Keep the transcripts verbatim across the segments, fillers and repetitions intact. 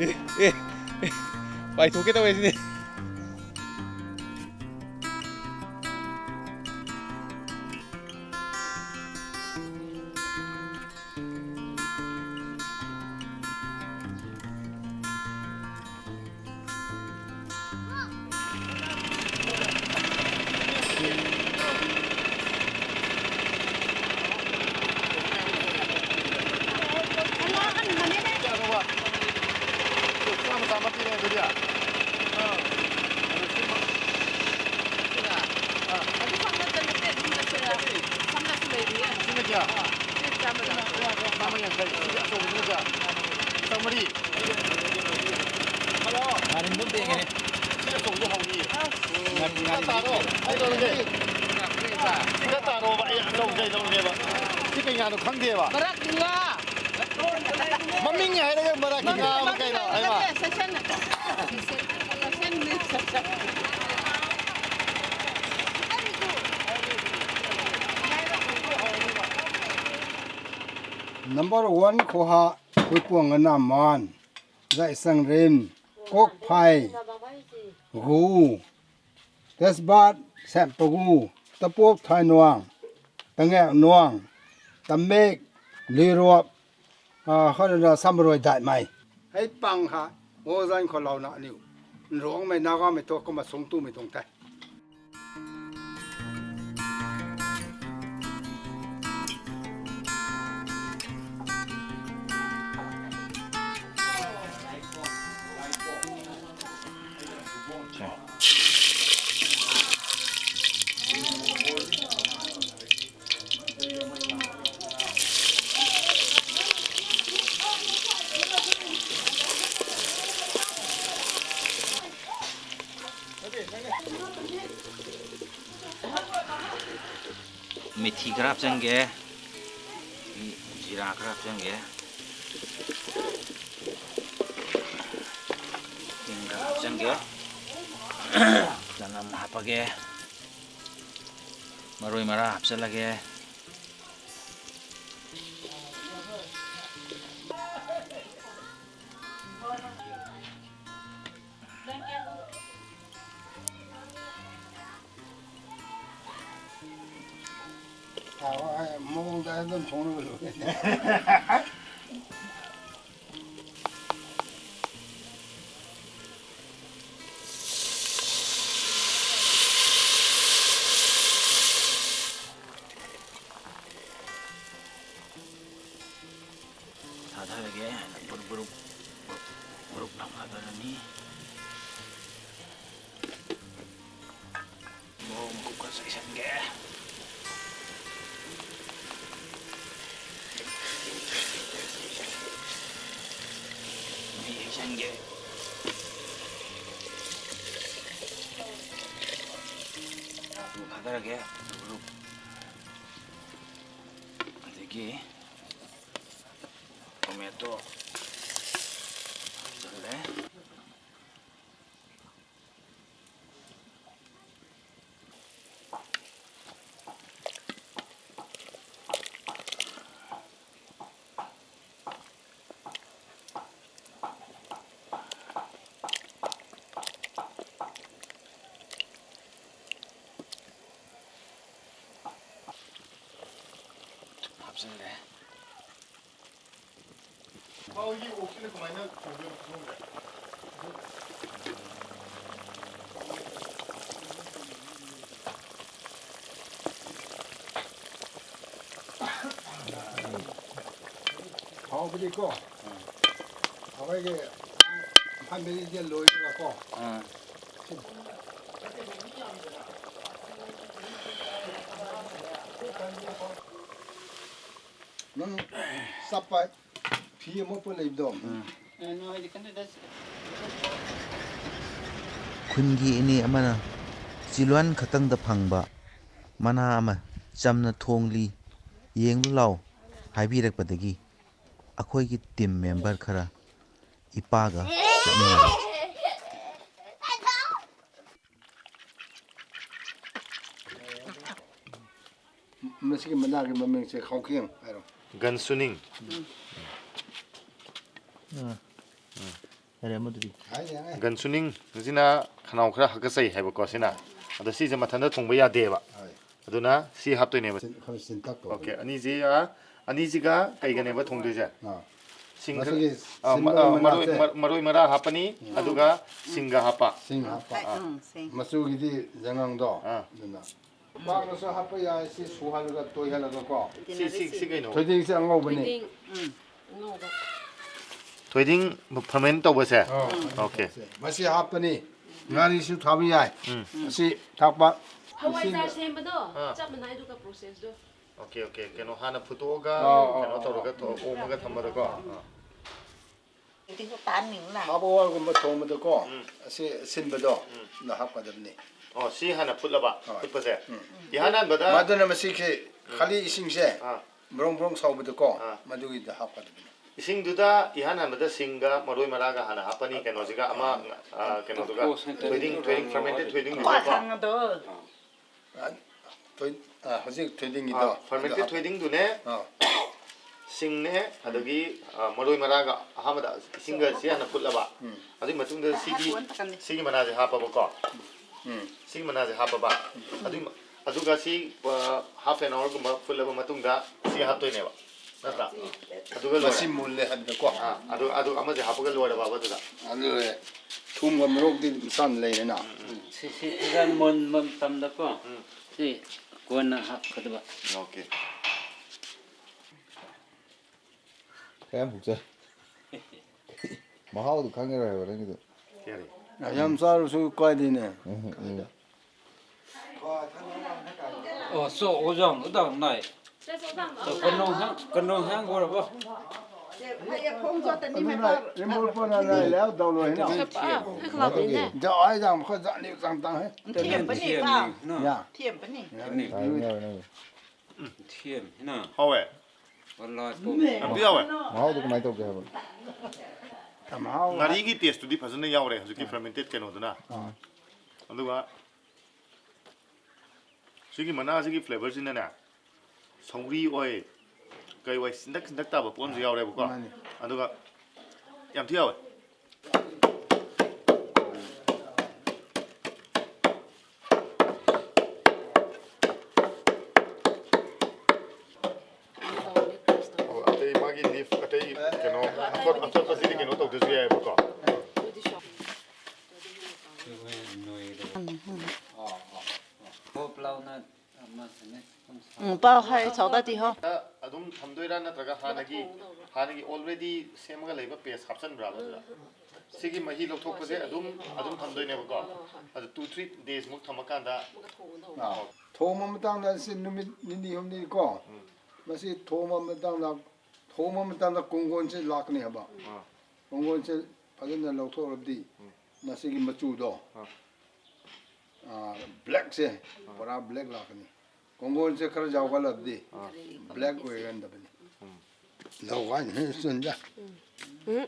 ꯑꯦ, ꯑꯦ, ꯑꯦ, ꯄꯥꯏꯊꯣꯛꯀꯦ ꯇꯧꯋꯦ ꯁꯤꯗꯤ꯫ ꯆꯥꯝꯃ ꯆꯥꯝꯃ ꯄꯤꯔꯦ ꯑꯗꯨꯗꯤ꯫ ꯑꯥ꯫ ꯑꯗꯨ ꯁꯤꯃ-, ꯁꯤꯅ? ꯑꯥ꯫ ꯑꯗꯨ ꯈꯛ ꯅꯠꯇꯦ, ꯅꯠꯇꯦ, ꯑꯗꯨꯝ ꯆꯠꯁꯤꯔꯥ? ꯁꯝꯅꯁꯨ ꯂꯩꯔꯤꯌꯦ꯫ ꯁꯤꯅ ꯀꯌꯥ? ꯁꯤ ꯆꯥꯝꯃ ꯌꯥꯡꯈꯩ꯫ ꯆꯥꯝꯃ ꯌꯥꯡꯈꯩ꯫ ꯁꯤꯒꯤ ꯑꯆꯧꯕꯗꯨꯅ ꯀꯌꯥ? ꯆꯥꯝꯃꯔꯤ꯫ ꯉꯥꯔꯤꯟꯗꯨꯝ ꯇꯦꯡꯉꯦꯅꯦ꯫ ꯁꯤ ꯑꯆꯧꯕꯗꯨ ꯍꯥꯎꯅꯤꯌꯦ꯫ ꯉꯥꯔꯤ, ꯁꯤ ꯈꯔ ꯉꯥꯔꯤ꯫ ꯇꯥꯔꯣ꯫ ꯑꯩ ꯂꯧꯔꯒꯦ꯫ ꯁꯤ ꯈꯔ ꯇꯥꯔꯣꯕ꯫ ꯑꯩ ꯂꯧꯒꯦ, ꯂꯧꯒꯦꯕ꯫ ꯁꯤ ꯀꯩ ꯉꯥꯅꯣ ꯈꯪꯗꯦꯕ꯫ ꯃꯔꯛꯀꯤ ꯉꯥ꯫ ꯃꯃꯤꯡ ꯍꯥꯏꯔꯒ ꯃꯔꯛꯀꯤ ꯉꯥ ꯑꯃ ꯀꯩꯅꯣ? ꯍꯩꯃꯥ꯫ ꯅꯠꯇꯦ, ꯁꯦꯁꯟ ꯅꯠꯇꯦ꯫ ꯁꯦꯁꯟ, ꯁꯦꯁꯟꯅꯤ, ꯁꯦꯁꯟ꯫ Number one ꯈꯣꯍꯥ ꯈꯨꯏꯄꯣꯡ ꯑꯅꯥ ꯃꯥꯟ ꯖꯥꯏꯁꯪ ꯔꯤꯟ ꯀꯣꯛ ꯐꯥꯏ ꯒꯨ ꯇꯦꯁꯕꯥꯠ ꯁꯦꯝꯄꯒꯨ ꯇꯄꯣꯛ ꯊꯥꯏꯅꯨꯡ ꯇꯉꯦꯛ ꯅꯨꯡ ꯇꯃꯦꯛ ꯂꯤꯔꯣꯞ ꯍꯣꯔꯅ ꯁꯃꯔꯣꯏ ꯗꯥꯏꯃꯥꯏ꯫ ꯍꯩ ꯄꯥꯡ ꯍꯥ ꯑꯣꯖꯥꯏꯟ ꯈꯣꯂꯥꯎꯅ ꯑꯅꯤꯎ ꯔꯣꯡꯃꯩ ꯅꯥꯒꯥꯃꯩ ꯊꯣꯛꯀ ꯃꯁꯨꯡ ꯇꯨꯃꯩ ꯊꯣꯡ ꯊꯥꯏ꯫ ꯃꯦꯊꯤ ꯈꯔ ꯍꯥꯞꯆꯤꯟꯒꯦ꯫ ꯖꯤꯔꯥ ꯈꯔ ꯍꯥꯞꯆꯤꯟꯒꯦ꯫ ꯍꯤꯡ ꯈꯔ ꯍꯥꯞꯆꯤꯟꯒꯦ꯫ ꯆꯅꯝ ꯍꯥꯞꯄꯒꯦ꯫ ꯃꯔꯣꯏ ꯃꯔꯥꯡ ꯍꯥꯞꯆꯤꯜꯂꯒꯦ꯫ ꯃꯑꯣꯡꯗ ꯑꯗꯨꯝ ꯊꯣꯡꯅꯕ ꯂꯣꯏꯔꯦ꯫ ꯊꯥꯗꯔꯒꯦ꯫ ꯕꯨꯔꯨꯞ ꯕꯨꯔꯨꯞ ꯕꯨꯔꯨꯞ ꯂꯥꯎꯅ ꯊꯥꯗꯔꯅꯤ꯫ ꯃꯣꯔꯣꯛ ꯃꯀꯨꯞ ꯈꯔ ꯆꯥꯏꯁꯟꯒꯦ꯫ ꯃꯍꯤ ꯍꯩꯖꯟꯒꯦ꯫ ꯑꯂꯨ ꯊꯥꯗꯔꯒꯦ꯫ ꯕꯨꯔꯨꯞ꯫ ꯑꯗꯒꯤ tomato ꯍꯥꯞꯆꯜꯂꯦ꯫ ꯍꯥꯞꯆꯜꯂꯦ꯫ ꯃꯥ ꯍꯣꯏꯒꯤ ꯑꯣꯛꯁꯤꯅ ꯀꯃꯥꯏꯅ ꯊꯣꯡꯗꯣꯏꯅꯣ ꯈꯪꯗ꯭ꯔꯦ꯫ ꯍꯥꯎꯕꯗꯤꯀꯣ, ꯑꯩꯈꯣꯏꯒꯤ ꯏꯝꯐꯥꯜ ꯚꯦꯂꯤꯁꯦ ꯂꯣꯏꯔꯒꯀꯣ, ꯑꯥ꯫ ꯅꯪ ꯆꯞꯄ ꯐꯤ ꯑꯃꯣꯠꯄ ꯂꯩꯕꯗꯣ꯫ ꯈꯨꯟꯒꯤ ꯏꯅꯦ ꯑꯃꯅ ꯆꯤꯜꯋꯥꯟ ꯈꯛꯇꯪꯗ ꯐꯪꯕ ꯃꯅꯥ ꯑꯃ ꯆꯝꯅ ꯊꯣꯡꯂꯤ, ꯌꯦꯡꯂꯨ ꯂꯥꯎ ꯍꯥꯏꯕꯤꯔꯛꯄꯗꯒꯤ ꯑꯩꯈꯣꯏꯒꯤ ꯇꯤꯝ ꯃꯦꯝꯕꯔ ꯈꯔ ꯏꯄꯥꯒ ꯆꯠꯃꯤꯟꯅꯔꯦ꯫ ꯃꯁꯤꯒꯤ ꯃꯅꯥꯒꯤ ꯃꯃꯤꯡꯁꯦ ꯈꯥꯎꯈꯦꯡ ꯍꯥꯏꯔꯣ꯫ ꯒꯟꯁꯨꯅꯤꯡ꯫ ꯑꯥ꯫ ꯌꯥꯔꯦ, ꯑꯃꯗꯨꯗꯤ꯫ ꯍꯥꯏꯅꯦ, ꯍꯥꯏꯅꯦ꯫ ꯒꯟꯁꯨꯅꯤꯡ ꯑꯁꯤꯅ ꯈꯅꯥꯎ ꯈꯔ ꯍꯥꯀꯠꯆꯩ ꯍꯥꯏꯕꯀꯣ, ꯁꯤꯅ꯫ ꯑꯗꯣ ꯁꯤꯁꯦ ꯃꯊꯟꯇ ꯊꯣꯡꯕ ꯌꯥꯗꯦꯕ꯫ ꯍꯣꯏ꯫ ꯑꯗꯨꯅ ꯁꯤ ꯍꯥꯞꯇꯣꯏꯅꯦꯕ꯫ ꯁꯤꯟ- ꯈꯔ ꯁꯤꯟꯇꯛ ꯇꯧ꯫ ꯑꯣꯀꯦ, ꯑꯅꯤꯁꯤ, ꯑ, ꯑꯅꯤꯁꯤꯒ ꯀꯩꯒꯅꯦꯕ ꯊꯣꯡꯗꯣꯏꯁꯦ? ꯑꯥ꯫ ꯁꯤꯡ ꯈꯔ, ꯃꯁꯤꯒꯤ ꯑ, ꯃ-, ꯁꯤꯟꯕ ꯑ, ꯃꯔꯣꯏ, ꯃꯅꯥꯁꯦ꯫ ꯃ-, ꯃꯔꯣꯏ ꯃꯔꯥ ꯍꯥꯞꯄꯅꯤ, ꯎꯝ꯫ ꯑꯗꯨꯒ ꯁꯤꯡꯒ ꯍꯥꯞꯄ꯫ ꯁꯤꯡ ꯍꯥꯞꯄ꯫ ꯑꯥ꯫ ꯎꯝ, ꯁꯤꯡ꯫ ꯃꯆꯨꯒꯤꯗꯤ ꯌꯥꯉꯥꯡꯗꯣ꯫ ꯑꯥ꯫ ꯑꯗꯨꯅ꯫ ꯄꯥꯛꯅꯁꯨ ꯍꯥꯞꯄ ꯌꯥꯏ, ꯁꯤ ꯁꯨꯍꯜꯂꯒ ꯇꯣꯏꯍꯜꯂꯒꯀꯣ꯫ ꯁꯤ, ꯁꯤ, ꯁꯤ ꯀꯩꯅꯣ? ꯊꯣꯏꯗꯤꯡꯁꯦ ꯑꯉꯧꯕꯅꯤ꯫ ꯊꯣꯏꯗꯤꯡ, ꯎꯝ, ꯑꯉꯧꯕ꯫ ꯊꯣꯏꯗꯤꯡ ferment ꯇꯧꯕꯁꯦ? ꯑꯥ, ꯑꯣꯀꯦ꯫ ꯃꯁꯤ ꯍꯥꯞꯄꯅꯤ꯫ ꯉꯥꯔꯤꯁꯨ ꯊꯥꯕ ꯌꯥꯏ꯫ ꯎꯝ꯫ ꯑꯁꯤ ꯊꯥꯛꯄ꯫ ꯍꯋꯥꯏꯖꯥꯔ ꯏꯁꯤꯡ ꯁꯦꯝꯕꯗꯣ ꯑꯥ꯫ ꯆꯞ ꯃꯥꯟꯅꯩ, ꯑꯗꯨꯒ process ꯇꯣ꯫ Okay, okay. ꯀꯩꯅꯣ ꯍꯥꯟꯅ ꯐꯨꯠꯇꯣꯛꯑꯒ ꯑꯥ, ꯑꯥ, ꯀꯩꯅꯣ ꯑꯥ, ꯇꯧꯔꯒ ꯑꯥ꯫ ꯊꯣ-, ꯑꯣꯝꯃꯒ ꯊꯝꯕꯗꯀꯣ? ꯑꯥ꯫ ꯍꯥꯞ ꯑꯋꯥꯔꯒꯨꯝꯕ ꯊꯣꯡꯕꯗꯀꯣ, ꯎꯝ꯫ ꯑꯁꯤ ꯑꯁꯤꯟꯕꯗꯣ ꯎꯝ꯫ ꯅ ꯍꯥꯞꯀꯗꯕꯅꯤ꯫ ꯑꯣ, ꯁꯤ ꯍꯥꯟꯅ ꯐꯨꯠꯂꯕ? ꯍꯣꯏ꯫ ꯐꯨꯠꯄꯁꯦ? ꯎꯝ꯫ ꯏꯍꯥꯟ ꯍꯥꯟꯕꯗ ꯃꯗꯨꯅ ꯃꯁꯤꯒꯤ ꯎꯝ꯫ ꯈꯥꯂꯤ ꯏꯁꯤꯡꯁꯦ ꯑꯥ꯫ ꯕ꯭ꯔꯣꯡ ꯕ꯭ꯔꯣꯡ ꯁꯧꯕꯗꯀꯣ, ꯑꯥ꯫ ꯃꯗꯨꯒꯤꯗ ꯍꯥꯞꯀꯗꯕꯅꯤ꯫ ꯏꯁꯤꯡꯗꯨꯗ ꯏꯍꯥꯟ ꯍꯥꯟꯕꯗ ꯁꯤꯡꯒ ꯃꯔꯣꯏ ꯃꯔꯥꯡꯒ ꯍꯥꯟꯅ ꯍꯥꯞꯄꯅꯤ, ꯀꯩꯅꯣꯁꯤꯒ ꯑꯃ, ꯑꯥ, ꯀꯩꯅꯣꯗꯨꯒ, ꯊꯣꯏꯗꯤꯡ, ꯊꯣꯏꯗꯤꯡ, fermented ꯊꯣꯏꯗꯤꯡꯗꯨꯒꯀꯣ꯫ ꯑꯥ꯫ ꯊꯣꯏ-, ꯑ, ꯍꯧꯖꯤꯛ ꯊꯣꯏꯗꯤꯡꯒꯤꯗꯣ ꯑꯥ, fermented ꯑꯗꯨ ꯍꯥꯞ-, ꯊꯣꯏꯗꯤꯡꯗꯨꯅꯦ, ꯑꯥ꯫ ꯁꯤꯡꯅꯦ, ꯎꯝ꯫ ꯑꯗꯒꯤ, ꯑ, ꯃꯔꯣꯏ ꯃꯔꯥꯡꯒ ꯑꯍꯥꯟꯕꯗ ꯏꯁꯤꯡꯒ ꯁꯤ ꯍꯥꯟꯅ ꯐꯨꯠꯂꯕ꯫ ꯎꯝ꯫ ꯑꯗꯨꯒꯤ ꯃꯇꯨꯡꯗ ꯁꯤꯒꯤ, ꯁꯤꯒꯤ ꯃꯅꯥꯁꯦ ꯍꯥꯞꯄꯕꯀꯣ꯫ ꯎꯝ꯫ ꯁꯤꯒꯤ ꯃꯅꯥꯁꯦ ꯍꯥꯞꯄꯕ꯫ ꯎꯝ꯫ ꯑꯗꯨꯒꯤ ꯃ-, ꯑꯗꯨꯒ ꯁꯤ, ꯑ, half an hour ꯒꯨꯝꯕ ꯐꯨꯠꯂꯕ ꯃꯇꯨꯡꯗ ꯁꯤ ꯍꯥꯞꯇꯣꯏꯅꯦꯕ꯫ ꯅꯠꯇ꯭ꯔꯥ? ꯑꯗꯨꯒ ꯂꯣꯏꯔꯦ꯫ ꯃꯁꯤ ꯃꯨꯜꯂꯦ ꯍꯥꯏꯕꯗꯀꯣ꯫ ꯑꯥ, ꯑꯗꯨ, ꯑꯗꯨ ꯑꯃꯁꯦ ꯍꯥꯞꯄꯒ ꯂꯣꯏꯔꯕ ꯑꯗꯨꯗ? ꯑꯗꯨ ꯂꯣꯏꯔꯦ꯫ ꯊꯨꯝꯒ ꯃꯣꯔꯣꯛꯇꯤ ꯃꯁꯥꯅ ꯂꯩꯔꯦꯅ꯫ ꯎꯝ, ꯎꯝ꯫ ꯁꯤ, ꯁꯤ ꯐꯖꯅ ꯃꯨꯟꯕ ꯃꯇꯝꯗꯀꯣ, ꯎꯝ꯫ ꯁꯤ ꯀꯣꯟꯅ ꯍꯥꯞꯀꯗꯕ꯫ ꯑꯣꯀꯦ꯫ ꯀꯌꯥꯝ ꯐꯨꯛꯆ-, ꯃꯍꯥꯎꯗꯨ ꯈꯪꯉꯔꯣꯏ ꯍꯥꯏꯕ ꯅꯪꯒꯤꯗꯨ꯫ ꯀꯔꯤ? ꯌꯥꯝ ꯆꯥꯔꯁꯨ ꯀꯥꯏꯗꯦꯅꯦ꯫ ꯎꯝ, ꯎꯝ꯫ ꯑꯣ, ꯆꯣ, ꯑꯣꯖꯥ, ꯑꯣꯖꯥ, ꯅꯥꯏ꯫ ꯆꯣ, ꯀꯩꯅꯣ ꯍꯦꯡ-, ꯀꯩꯅꯣ ꯍꯦꯡ ꯑꯣꯏꯔꯕ? ꯏꯃꯣꯏ ꯄꯣꯟꯅ ꯅꯥꯏ ꯂꯦ, ꯗꯧ ꯂꯣꯏ ꯍꯦꯡ꯫ ꯆꯞꯄ, ꯍꯦꯛ ꯂꯥꯎꯗꯣꯏꯅꯦ꯫ ꯗ ꯑꯥꯏ ꯖꯥꯡ ꯈꯣ ꯖꯥ ꯅꯤ ꯆꯥꯡ ꯇꯥꯡ ꯍꯦ꯫ ꯊꯦꯝꯕꯅꯤ, ꯊꯦꯝꯕꯅꯤ, ꯄꯥ꯫ ꯅꯣ꯫ ꯌꯥ꯫ ꯊꯦꯝꯕꯅꯤ꯫ ꯌꯥꯏ, ꯌꯥꯏ, ꯌꯥꯏ꯫ ꯊꯦꯝ, ꯍꯤꯅ꯫ ꯍꯥꯎꯋꯦ꯫ ꯋꯥꯂꯥ ꯄꯣ꯫ ꯌꯥꯝ ꯊꯤ ꯍꯥꯎꯋꯦ꯫ ꯃꯍꯥꯎꯗꯣ ꯀꯃꯥꯏꯅ ꯇꯧꯒꯦ ꯍꯥꯏꯕ? ꯌꯥꯝ ꯍꯥꯎꯋꯦ꯫ ꯉꯥꯔꯤꯒꯤ taste ꯇꯨꯗꯤ ꯐꯖꯅ ꯌꯥꯎꯔꯦ ꯍꯧꯖꯤꯛꯀꯤ ꯑꯥ꯫ Fermented ꯀꯩꯅꯣꯗꯨꯅ꯫ ꯑꯥ꯫ ꯑꯗꯨꯒ ꯁꯤꯒꯤ ꯃꯅꯥꯁꯤꯒꯤ flavour ꯁꯤꯅꯅꯦ, ꯁꯧꯒ꯭ꯔꯤ ꯑꯣꯏ, ꯀꯩ ꯑꯣꯏ, ꯁꯤꯟꯗꯛ ꯁꯤꯟꯗꯛ ꯇꯥꯕ ꯄꯣꯠ ꯑꯃꯁꯨ ꯌꯥꯎꯔꯦꯕꯀꯣ꯫ ꯃꯥꯅꯤ꯫ ꯑꯗꯨꯒ ꯌꯥꯝ ꯊꯤ ꯍꯥꯎꯋꯦ꯫ ꯎꯝ, ꯄꯥꯎ ꯍꯥꯏ ꯁꯥꯎꯗꯥꯗꯤ ꯍꯣ꯫ ꯑꯗꯨꯝ ꯊꯝꯗꯣꯏꯔꯥ ꯅꯠꯇ꯭ꯔꯒ ꯍꯥꯟꯅꯒꯤ, ꯍꯥꯟꯅꯒꯤ already ꯁꯦꯝꯃꯒ ꯂꯩꯕ paste ꯍꯥꯞꯆꯟꯕ꯭ꯔꯥ ꯑꯗꯨꯗ? ꯁꯤꯒꯤ ꯃꯍꯤ ꯂꯧꯊꯣꯛꯄꯁꯦ ꯑꯗꯨꯝ, ꯑꯗꯨꯝ ꯊꯝꯗꯣꯏꯅꯦꯕꯀꯣ? ꯑꯗꯨ two three days ꯃꯨꯛ ꯊꯝꯃꯀꯥꯟꯗ ꯑꯥ, ꯊꯣꯡꯕ ꯃꯇꯥꯡꯗ ꯁꯤ ꯅꯨꯃꯤꯠ ꯅꯤꯅꯤ ꯍꯨꯝꯅꯤ ꯀꯣ, ꯎꯝ꯫ ꯃꯁꯤ ꯊꯣꯡꯕ ꯃꯇꯥꯡꯗ, ꯊꯣꯡꯕ ꯃꯇꯝꯗ ꯀꯣꯡꯒꯣꯟꯁꯦ ꯂꯥꯛꯀꯅꯤ ꯍꯥꯏꯕ꯫ ꯑꯥ꯫ ꯀꯣꯡꯒꯣꯟꯁꯦ ꯐꯖꯅ ꯂꯧꯊꯣꯛꯑꯗꯤ ꯎꯝ꯫ ꯃꯁꯤꯒꯤ ꯃꯆꯨꯗꯣ, ꯑꯥ꯫ ꯑꯥ, blackꯁꯦ ꯑꯥ꯫ ꯄꯨꯔꯥ black ꯂꯥꯛꯀꯅꯤ꯫ ꯀꯣꯡꯒꯣꯟꯁꯦ ꯈꯔ ꯌꯥꯎꯒꯜꯂꯕꯗꯤ ꯑꯥ꯫ Black ꯑꯣꯏꯒꯟꯗꯕꯅꯤ꯫ ꯎꯝ꯫ ꯂꯧ ꯍꯥꯏꯅ ꯆꯨꯟꯗ꯫ ꯎꯝ꯫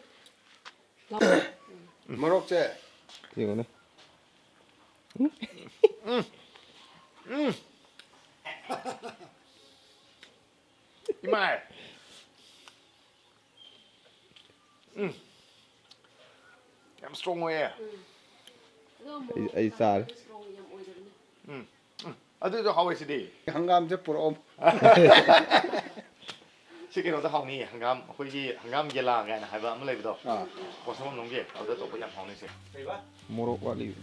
ꯃꯣꯔꯣꯛꯁꯦ꯫ ꯌꯦꯡꯉꯨꯅꯦ꯫ ꯎꯝ꯫ ꯎꯝ꯫ ꯏꯃꯥꯏ꯫ ꯎꯝ꯫ ꯌꯥꯝ strong ꯑꯣꯏꯌꯦ꯫ ꯑꯩ, ꯑꯩ ꯆꯥꯔꯦ꯫ ꯎꯝ꯫ ꯎꯝ꯫ ꯑꯗꯨꯁꯨ ꯍꯥꯎꯋꯦ ꯁꯤꯗꯤ꯫ ꯍꯪꯒꯥꯝꯁꯦ ꯄꯨꯔꯛꯑꯣ꯫ ꯁꯤ ꯀꯩꯅꯣꯗ ꯍꯥꯎꯅꯤ, ꯍꯪꯒꯥꯝ, ꯑꯩꯈꯣꯏꯒꯤ ꯍꯪꯒꯥꯝ ꯌꯦꯂꯥ ꯀꯥꯏꯅ ꯍꯥꯏꯕ ꯑꯃ ꯂꯩꯕꯗꯣ꯫ ꯑꯥ꯫ ꯀꯣꯟꯁꯝꯕꯝꯂꯣꯝꯒꯤ, ꯑꯗꯨꯗ ꯇꯧꯕ ꯌꯥꯝ ꯍꯥꯎꯅꯤ ꯁꯦ꯫ ꯃꯣꯔꯣꯛ ꯋꯥꯠꯂꯤ꯫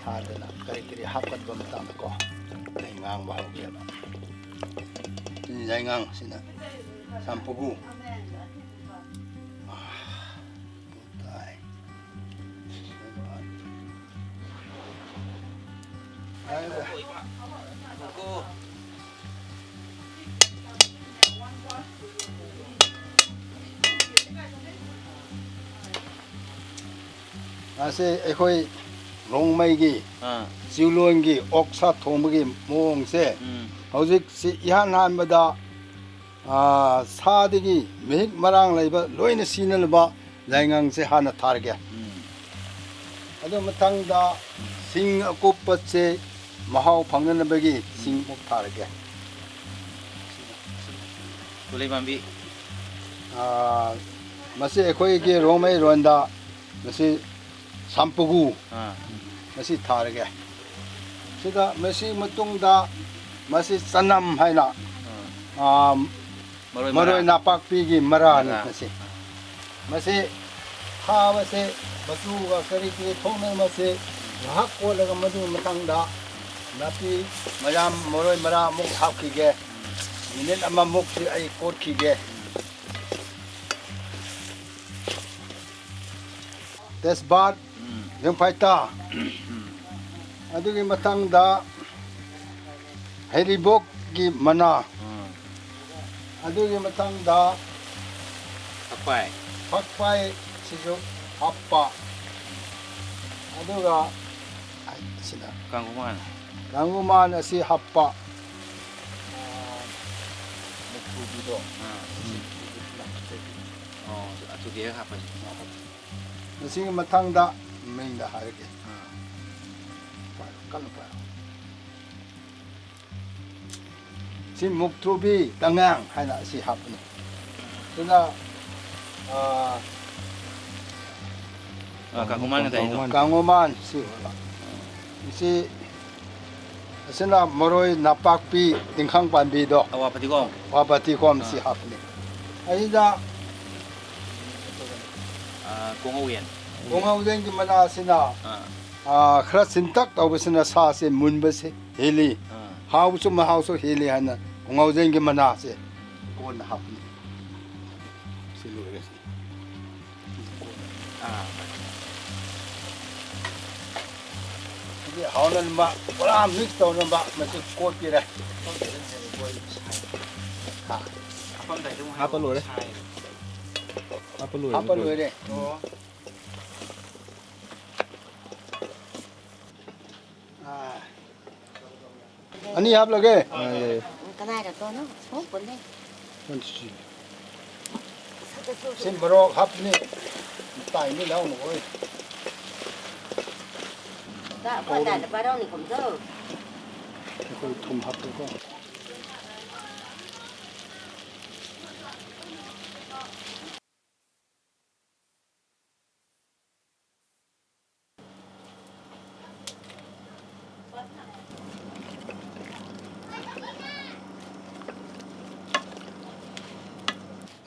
ꯊꯥꯗꯅ ꯀꯔꯤ ꯀꯔꯤ ꯍꯥꯞꯀꯗꯕ ꯃꯇꯥꯡꯗꯀꯣ ꯑꯩ ꯉꯥꯡꯕ ꯍꯧꯒꯦꯕ꯫ ꯁꯤꯅ ꯌꯥꯏꯉꯪ, ꯁꯤꯅ ꯁꯥꯝꯄꯨꯒꯨ꯫ ꯑꯥ, ꯇꯥꯏ꯫ ꯑꯁꯤ ꯑꯩꯈꯣꯏ ꯔꯣꯡꯃꯩꯒꯤ ꯑꯥ꯫ ꯆꯤꯎꯂꯣꯟꯒꯤ ꯑꯣꯛꯁꯥ ꯊꯣꯡꯕꯒꯤ ꯃꯑꯣꯡꯁꯦ ꯎꯝ꯫ ꯍꯧꯖꯤꯛꯁꯤ ꯏꯍꯥꯟ ꯍꯥꯟꯕꯗ ꯑꯥ, ꯁꯥꯗꯒꯤ ꯃꯍꯤꯛ ꯃꯔꯥꯡ ꯂꯩꯕ ꯂꯣꯏꯅ ꯁꯤꯅꯅꯕ ꯌꯥꯏꯉꯪꯁꯦ ꯍꯥꯟꯅ ꯊꯥꯔꯒꯦ꯫ ꯎꯝ꯫ ꯑꯗꯨ ꯃꯊꯪꯗ ꯁꯤꯡ ꯑꯀꯨꯞꯄꯁꯦ ꯃꯍꯥꯎ ꯐꯪꯅꯅꯕꯒꯤ ꯁꯤꯡ ꯑꯃꯨꯛ ꯊꯥꯔꯒꯦ꯫ ꯄꯨꯂꯩ ꯄꯥꯝꯕꯤ꯫ ꯑꯥ, ꯃꯁꯤ ꯑꯩꯈꯣꯏꯒꯤ ꯔꯣꯡꯃꯩ ꯂꯣꯟꯗ ꯃꯁꯤ ꯁꯥꯝꯄꯨꯒꯨ ꯑꯥ꯫ ꯃꯁꯤ ꯊꯥꯔꯒꯦ꯫ ꯁꯤꯗ ꯃꯁꯤ ꯃꯇꯨꯡꯗ ꯃꯁꯤ ꯆꯅꯝ ꯍꯥꯏꯅ, ꯑꯥ꯫ ꯑꯥ, ꯃꯔꯣꯏ ꯃꯔꯥ꯫ ꯃꯔꯣꯏ ꯅꯥꯄꯥꯛꯄꯤꯒꯤ ꯃꯔꯥꯅꯤ ꯃꯔꯥ꯫ ꯃꯁꯤ꯫ ꯃꯁꯤ ꯊꯥꯕꯁꯦ ꯃꯆꯨꯒ ꯀꯔꯤ ꯀꯔꯤ ꯊꯣꯛꯅ ꯃꯁꯤ ꯉꯥꯏꯍꯥꯛ ꯀꯣꯠꯂꯒ ꯃꯗꯨꯒꯤ ꯃꯊꯪꯗ ꯅꯥꯄꯤ ꯃꯌꯥꯝ ꯃꯔꯣꯏ ꯃꯔꯥ ꯑꯃꯨꯛ ꯍꯥꯞꯈꯤꯒꯦ꯫ ꯃꯤꯅꯤꯠ ꯑꯃꯃꯨꯛꯁꯤ ꯑꯩ ꯀꯣꯠꯈꯤꯒꯦ꯫ ꯇꯦꯖꯄꯥꯠ, ꯎꯝ꯫ ꯌꯦꯡꯐꯥꯏꯇꯥ꯫ ꯎꯝ꯫ ꯑꯗꯨꯒꯤ ꯃꯊꯪꯗ ꯍꯩꯔꯤꯕꯣꯛꯀꯤ ꯃꯅꯥ꯫ ꯎꯝ꯫ ꯑꯗꯨꯒꯤ ꯃꯊꯪꯗ ꯐꯛꯄꯥꯏ꯫ ꯐꯛꯄꯥꯏ ꯁꯤꯁꯨ ꯍꯥꯞꯄ꯫ ꯑꯗꯨꯒ ꯁꯤꯗ ꯀꯥꯡꯒꯨꯃꯥꯟ꯫ ꯀꯥꯡꯒꯨꯃꯥꯟ ꯑꯁꯤ ꯍꯥꯞꯄ꯫ ꯑꯥ, ꯃꯨꯛꯊ꯭ꯔꯨꯕꯤꯗꯣ꯫ ꯑꯥ꯫ ꯁꯤ ꯎꯝ꯫ ꯑꯣ, ꯑꯗꯨꯗꯤ ꯍꯦꯛ ꯍꯥꯞꯄꯅꯤ꯫ ꯃꯁꯤꯒꯤ ꯃꯊꯪꯗ ꯃꯤꯡꯗ ꯍꯥꯏꯔꯒꯦ꯫ ꯑꯥ꯫ ꯄꯥꯏꯔꯣ, ꯀꯟꯅ ꯄꯥꯏꯔꯣ꯫ ꯁꯤ ꯃꯨꯛꯊ꯭ꯔꯨꯕꯤ ꯇꯉꯥꯡ ꯍꯥꯏꯅ ꯑꯁꯤ ꯍꯥꯞꯄꯅꯤ꯫ ꯑꯗꯨꯅ, ꯑꯥ, ꯑꯥ, ꯀꯥꯡꯒꯨꯃꯥꯟ ꯉꯁꯥꯏꯗꯣ꯫ ꯀꯥꯡꯒꯨꯃꯥꯟ ꯁꯤ ꯑꯣꯏꯕ꯫ ꯁꯤ ꯑꯁꯤꯅ ꯃꯔꯣꯏ ꯅꯥꯄꯥꯛꯄꯤ ꯇꯤꯡꯈꯪ ꯄꯥꯝꯕꯤꯗꯣ꯫ ꯑꯋꯥ ꯐꯗꯤꯒꯣꯝ꯫ ꯑꯋꯥ ꯐꯗꯤꯒꯣꯝ ꯁꯤ ꯑꯥ꯫ ꯍꯥꯞꯄꯅꯤ꯫ ꯑꯁꯤꯗ ꯑꯥ, ꯀꯣꯉꯧꯌꯦꯟ꯫ ꯀꯣꯉꯧꯌꯦꯟꯒꯤ ꯃꯅꯥꯁꯤꯅ, ꯑꯥ꯫ ꯑꯥ, ꯈꯔ ꯆꯤꯟꯇꯛ ꯇꯧꯕꯁꯤꯅ ꯁꯥꯁꯦ ꯃꯨꯟꯕꯁꯦ ꯍꯦꯜꯂꯤ꯫ ꯑꯥ꯫ ꯍꯥꯎꯁꯨ ꯃꯍꯥꯎꯁꯨ ꯍꯦꯜꯂꯤ ꯍꯥꯏꯅ ꯀꯣꯉꯧꯌꯦꯟꯒꯤ ꯃꯅꯥꯁꯦ ꯀꯣꯟꯅ ꯍꯥꯞꯄꯅꯤ꯫ ꯁꯤ ꯂꯣꯏꯔꯦ꯫ ꯑꯥ꯫ ꯁꯤꯗꯤ ꯍꯥꯎꯅꯅꯕ ꯄꯨꯔꯥ mix ꯇꯧꯅꯕ ꯃꯁꯤ ꯀꯣꯠꯄꯤꯔꯦ꯫ ꯍꯥ꯫ ꯍꯥꯞꯄ ꯂꯣꯏꯔꯦ꯫ ꯍꯥꯞꯄ ꯂꯣꯏꯔꯦ꯫ ꯍꯥꯞꯄ ꯂꯣꯏꯔꯦ꯫ ꯑꯣ꯫ ꯑꯥ꯫ ꯑꯅꯤ ꯍꯥꯞꯂꯒꯦ꯫ ꯑꯥ, ꯌꯥꯏ, ꯌꯥꯏ꯫ ꯀꯗꯥꯏꯗ ꯇꯣꯅꯣ? ꯁꯣꯛꯄꯅꯦ꯫ ꯁꯤ ꯃꯣꯔꯣꯛ ꯍꯥꯞꯄꯅꯤ꯫ ꯇꯥꯏꯃꯤ ꯂꯥꯎꯅ ꯑꯣꯏ꯫ ꯀꯗꯥꯏꯗ ꯄꯥꯏꯔꯥꯎꯅꯤ ꯀꯨꯝꯗꯧ? ꯑꯩꯈꯣꯏ ꯊꯨꯝ ꯍꯥꯞꯄꯦꯀꯣ꯫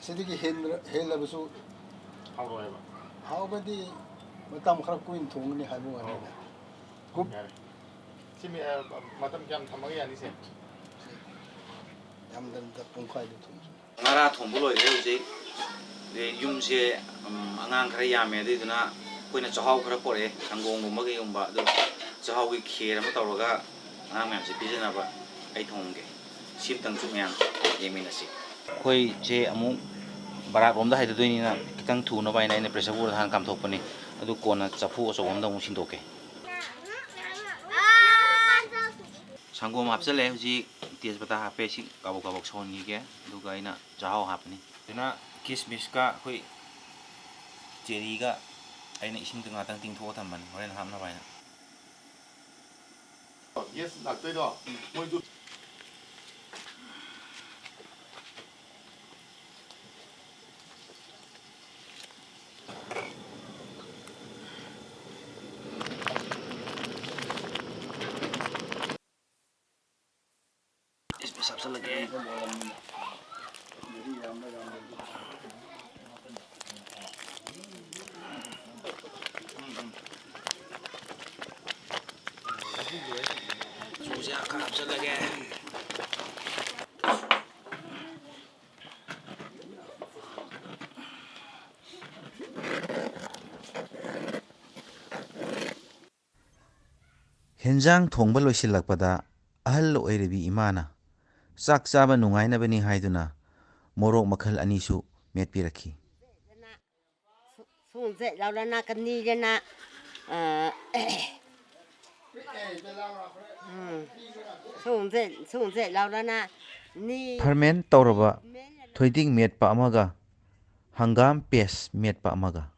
ꯁꯤꯗꯒꯤ ꯍꯦꯟꯕ-, ꯍꯦꯜꯂꯕꯁꯨ ꯍꯥꯎꯔꯣꯏꯕ꯫ ꯍꯥꯎꯕꯗꯤ ꯃꯇꯝ ꯈꯔ ꯀꯨꯏꯅ ꯊꯣꯡꯒꯅꯤ ꯍꯥꯏꯕ ꯋꯥꯅꯤꯗ꯫ ꯀꯨꯞ- ꯌꯥꯔꯦ꯫ ꯁꯤ ꯃꯤ-, ꯑ, ꯃꯇꯝ ꯀꯌꯥꯝ ꯊꯝꯃꯒ ꯌꯥꯅꯤ ꯁꯦ? ꯌꯥꯝꯗꯕꯤꯗ ꯄꯨꯡꯈꯥꯏꯗ ꯊꯣꯡꯁꯤ꯫ ꯉꯥꯔꯥ ꯊꯣꯡꯕ ꯂꯣꯏꯈ꯭ꯔꯦ ꯍꯧꯖꯤꯛ꯫ ꯑꯗꯩ ꯌꯨꯝꯁꯦ, ꯎꯝ, ꯑꯉꯥꯡ ꯈꯔ ꯌꯥꯝꯃꯦ, ꯑꯗꯨꯏꯗꯨꯅ ꯑꯩꯈꯣꯏꯅ ꯆꯥꯛꯍꯥꯎ ꯈꯔ ꯄꯣꯔꯛꯑꯦ, ꯁꯪꯒꯣꯝꯒꯨꯝꯕ ꯀꯩꯒꯨꯝꯕ, ꯑꯗꯨ ꯆꯥꯛꯍꯥꯎꯒꯤ ꯈꯦꯔ ꯑꯃ ꯇꯧꯔꯒ ꯑꯉꯥꯡ ꯃꯌꯥꯝꯁꯦ ꯄꯤꯖꯅꯕ ꯑꯩ ꯊꯣꯡꯉꯝꯒꯦ꯫ ꯁꯤ ꯑꯝꯇꯪꯁꯨ ꯃꯌꯥꯝ ꯌꯦꯡꯃꯤꯟꯅꯁꯤ꯫ ꯑꯩꯈꯣꯏꯁꯦ ꯑꯃꯨꯛ ꯕꯔꯥꯛ ꯂꯣꯝꯗ ꯍꯥꯏꯗꯗꯣꯏꯅꯤꯅ ꯈꯤꯇꯪ ꯊꯨꯅꯕ ꯍꯥꯏꯅ ꯑꯩꯅ pressure cooker ꯗ ꯍꯥꯟꯅ ꯀꯥꯝꯊꯣꯛꯄꯅꯤ꯫ ꯑꯗꯨ ꯀꯣꯟꯅ ꯆꯐꯨ ꯑꯆꯧꯕ ꯑꯃꯗ ꯑꯃꯨꯛ ꯁꯤꯟꯗꯣꯛꯀꯦ꯫ ꯁꯪꯒꯣꯝ ꯍꯥꯞꯆꯜꯂꯦ ꯍꯧꯖꯤꯛ, ꯇꯦꯖꯄꯇꯥ ꯍꯥꯞꯄꯦ꯫ ꯁꯤ ꯀꯥꯕꯛ ꯀꯥꯕꯛ ꯁꯧꯍꯟꯈꯤꯒꯦ, ꯑꯗꯨꯒ ꯑꯩꯅ ꯆꯥꯛꯍꯥꯎ ꯍꯥꯞꯄꯅꯤ꯫ ꯑꯗꯨꯅ ꯀꯤꯁꯃꯤꯁꯀ ꯑꯩꯈꯣꯏ ꯆꯦꯔꯤꯒ ꯑꯩꯅ ꯏꯁꯤꯡꯗ ꯉꯥꯛꯇꯪ ꯇꯤꯡꯊꯣꯛꯑ ꯊꯝꯕꯅꯤ, ꯍꯣꯔꯦꯟ ꯍꯥꯞꯅꯕ ꯍꯥꯏꯅ꯫ ꯒꯦꯁ ꯂꯥꯛꯇꯣꯏꯗꯣ ꯃꯣꯏꯗꯨ꯫ ꯏꯁ, ꯄꯩꯁꯥ ꯍꯥꯞꯆꯜꯂꯒꯦ꯫ ꯆꯨꯖꯥꯛ ꯈꯔ ꯍꯥꯞꯆꯜꯂꯒꯦ꯫ ꯍꯦꯟꯖꯥꯡ ꯊꯣꯡꯕ ꯂꯣꯏꯁꯤꯜꯂꯛꯄꯗ ꯑꯍꯜ ꯑꯣꯏꯔꯕꯤ ꯏꯃꯥꯅ ꯆꯥꯛ ꯆꯥꯕ ꯅꯨꯡꯉꯥꯏꯅꯕꯅꯤ ꯍꯥꯏꯗꯨꯅ ꯃꯣꯔꯣꯛ ꯃꯈꯜ ꯑꯅꯤꯁꯨ ꯃꯦꯠꯄꯤꯔꯛꯈꯤ꯫ ꯁꯨꯡꯖꯦ ꯂꯥꯎꯔꯅ ꯀꯅꯤꯔꯅ, ꯑ, ꯎꯝ, ꯁꯨꯡꯖꯦ, ꯁꯨꯡꯖꯦ ꯂꯥꯎꯔꯅ ꯅꯤ꯫ Ferment ꯇꯧꯔꯕ ꯊꯣꯏꯗꯤꯡ ꯃꯦꯠꯄ ꯑꯃꯒ ꯍꯪꯒꯥꯝ paste ꯃꯦꯠꯄ ꯑꯃꯒ꯫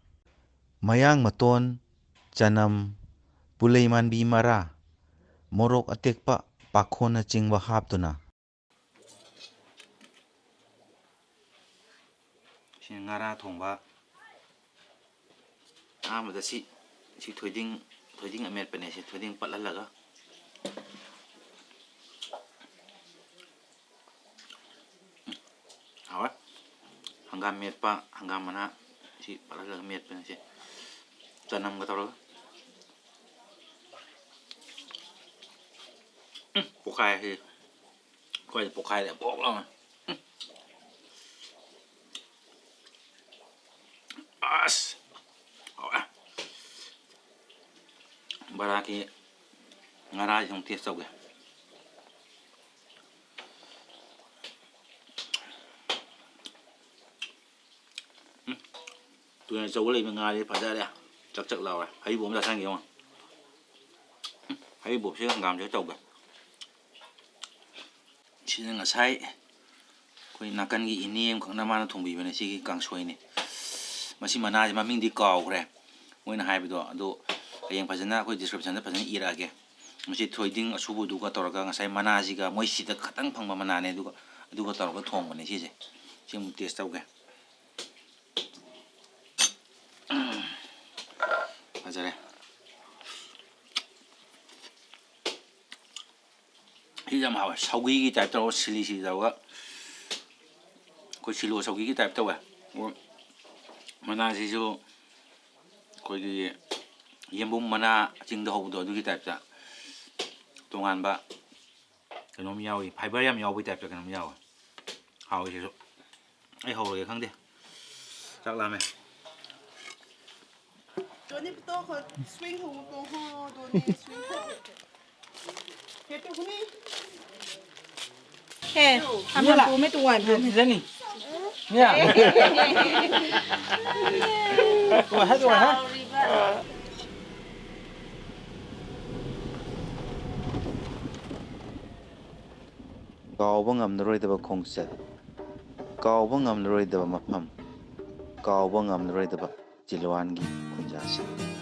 ꯃꯌꯥꯡ ꯃꯇꯣꯟ, ꯆꯅꯝ, ꯄꯨꯂꯩ ꯃꯥꯟꯕꯤ ꯃꯔꯥ, ꯃꯣꯔꯣꯛ ꯑꯇꯦꯛꯄ, ꯄꯥꯈꯣꯟꯅꯆꯤꯡꯕ ꯍꯥꯞꯇꯨꯅ꯫ ꯁꯤ ꯉꯥꯔꯥ ꯊꯣꯡꯕ꯫ ꯑꯍꯥꯟꯕꯗ ꯁꯤ, ꯁꯤ ꯊꯣꯏꯗꯤꯡ, ꯊꯣꯏꯗꯤꯡ ꯑꯃꯦꯠꯄꯅꯦ꯫ ꯁꯤ ꯊꯣꯏꯗꯤꯡ ꯄꯠꯍꯜꯂꯒ꯫ ꯎꯝ, ꯍꯥꯎꯋꯦ꯫ ꯍꯪꯒꯥꯝ ꯃꯦꯠꯄ, ꯍꯪꯒꯥꯝ ꯃꯅꯥ ꯁꯤ ꯄꯠꯍꯜꯂꯒ ꯃꯦꯠꯄꯅꯦ ꯁꯤ꯫ ꯆꯅꯝꯒ ꯇꯧꯔꯒ꯫ ꯎꯝ, ꯄꯣꯛꯈꯥꯏ ꯁꯤ꯫ ꯑꯩꯈꯣꯏꯗꯤ ꯄꯣꯛꯈꯥꯏꯔꯦ, ꯄꯣꯛ ꯂꯥꯎꯅ꯫ ꯎꯝ꯫ ꯑꯁ! ꯍꯥꯎꯔꯦ꯫ ꯕꯔꯥꯒꯤ ꯉꯥꯔꯥꯁꯤ ꯑꯃꯨꯛ ꯇꯦꯁ ꯇꯧꯒꯦ꯫ ꯎꯝ꯫ ꯇꯨꯔꯦꯟ ꯑꯆꯧꯕ ꯂꯩꯕ ꯉꯥꯗꯤ ꯐꯖꯔꯦ꯫ ꯆꯛ ꯆꯛ ꯂꯥꯎꯔꯦ꯫ ꯍꯔꯤꯕꯣꯞ ꯑꯃ ꯆꯥꯁꯟꯒꯦ ꯌꯦꯡꯉꯣ꯫ ꯎꯝ꯫ ꯍꯔꯤꯕꯣꯞꯁꯤꯒ ꯍꯪꯒꯥꯝꯁꯤꯒ ꯇꯧꯒꯦ꯫ ꯁꯤꯅ ꯉꯁꯥꯏ ꯑꯩꯈꯣꯏ ꯅꯥꯀꯟꯒꯤ ꯏꯅꯦ ꯑꯃꯈꯛꯅ ꯃꯥꯅ ꯊꯣꯡꯕꯤꯕꯅꯦ꯫ ꯁꯤꯒꯤ ꯀꯥꯡꯁꯣꯏꯅꯤ꯫ ꯃꯁꯤ ꯃꯅꯥꯁꯦ ꯃꯃꯤꯡꯗꯤ ꯀꯥꯎꯈ꯭ꯔꯦ ꯃꯣꯏꯅ ꯍꯥꯏꯕꯗꯣ꯫ ꯑꯗꯣ ꯍꯌꯦꯡ ꯐꯖꯅ ꯑꯩꯈꯣꯏ description ꯗ ꯐꯖꯅ ꯏꯔꯛꯑꯒꯦ꯫ ꯃꯁꯤ ꯊꯣꯏꯗꯤꯡ ꯑꯁꯨꯕꯗꯨꯒ ꯇꯧꯔꯒ ꯉꯁꯥꯏ ꯃꯅꯥꯁꯤꯒ, ꯃꯣꯏ ꯁꯤꯗ ꯈꯛꯇꯪ ꯐꯪꯕ ꯃꯅꯥꯅꯦ, ꯑꯗꯨꯒ, ꯑꯗꯨꯒ ꯇꯧꯔꯒ ꯊꯣꯡꯕꯅꯦ ꯁꯤꯁꯦ꯫ ꯁꯤ ꯑꯃꯨꯛ ꯇꯦꯁ ꯇꯧꯒꯦ꯫ ꯐꯖꯔꯦ꯫ ꯁꯤꯁꯦ ꯌꯥꯝ ꯍꯥꯎꯋꯦ꯫ ꯁꯧꯒ꯭ꯔꯤꯒꯤ type ꯇꯧꯔꯒ, ꯁꯤꯂꯤ ꯁꯤꯂꯤ ꯇꯧꯔꯒ, ꯑꯩꯈꯣꯏ ꯁꯤꯂꯣ ꯁꯧꯒ꯭ꯔꯤꯒꯤ type ꯇꯧꯋꯦ꯫ ꯑꯗꯨꯒ ꯃꯅꯥꯁꯤꯁꯨ ꯑꯩꯈꯣꯏꯒꯤ ꯌꯦꯟꯕꯨꯝ ꯃꯅꯥ ꯆꯤꯡꯗ ꯍꯧꯕꯗꯣ, ꯑꯗꯨꯒꯤ type ꯇ ꯇꯣꯉꯥꯟꯕ ꯀꯩꯅꯣꯝ ꯌꯥꯎꯏ, fiber ꯌꯥꯝ ꯌꯥꯎꯕꯒꯤ type ꯇ ꯀꯩꯅꯣꯝ ꯌꯥꯎꯋꯦ꯫ ꯍꯥꯎꯋꯤ ꯁꯤꯁꯨ꯫ ꯑꯩ ꯍꯧꯔꯒꯦ ꯈꯪꯗꯦ꯫ ꯆꯥꯛ ꯂꯥꯝꯃꯦ꯫ ꯗꯣꯅꯤ ꯄꯨꯇꯣꯛꯈꯣ, swing ꯍꯣꯡꯉꯨ ꯇꯣꯡꯈꯣ, ꯗꯣꯅꯤ swing ꯍꯣꯡꯉꯨ꯫ ꯍꯦ ꯇꯨ ꯍꯨꯅꯤ꯫ ꯍꯦ, ꯍꯝ ꯍꯝ ꯇꯨ ꯃꯦ ꯇꯨ ꯋꯥꯟ ꯍꯝ꯫ ꯁꯤꯗꯅꯤ꯫ ꯃꯤꯌꯥ꯫ ꯇꯨ ꯍꯥ, ꯇꯨ ꯍꯥ꯫ ꯀꯥꯎꯕ ꯉꯝꯂꯔꯣꯏꯗꯕ ꯈꯣꯡꯆꯠ, ꯀꯥꯎꯕ ꯉꯝꯂꯔꯣꯏꯗꯕ ꯃꯐꯝ, ꯀꯥꯎꯕ ꯉꯝꯂꯔꯣꯏꯗꯕ ꯖꯤꯂꯋꯥꯟꯒꯤ ꯈꯨꯟꯖꯥꯁꯤꯡ꯫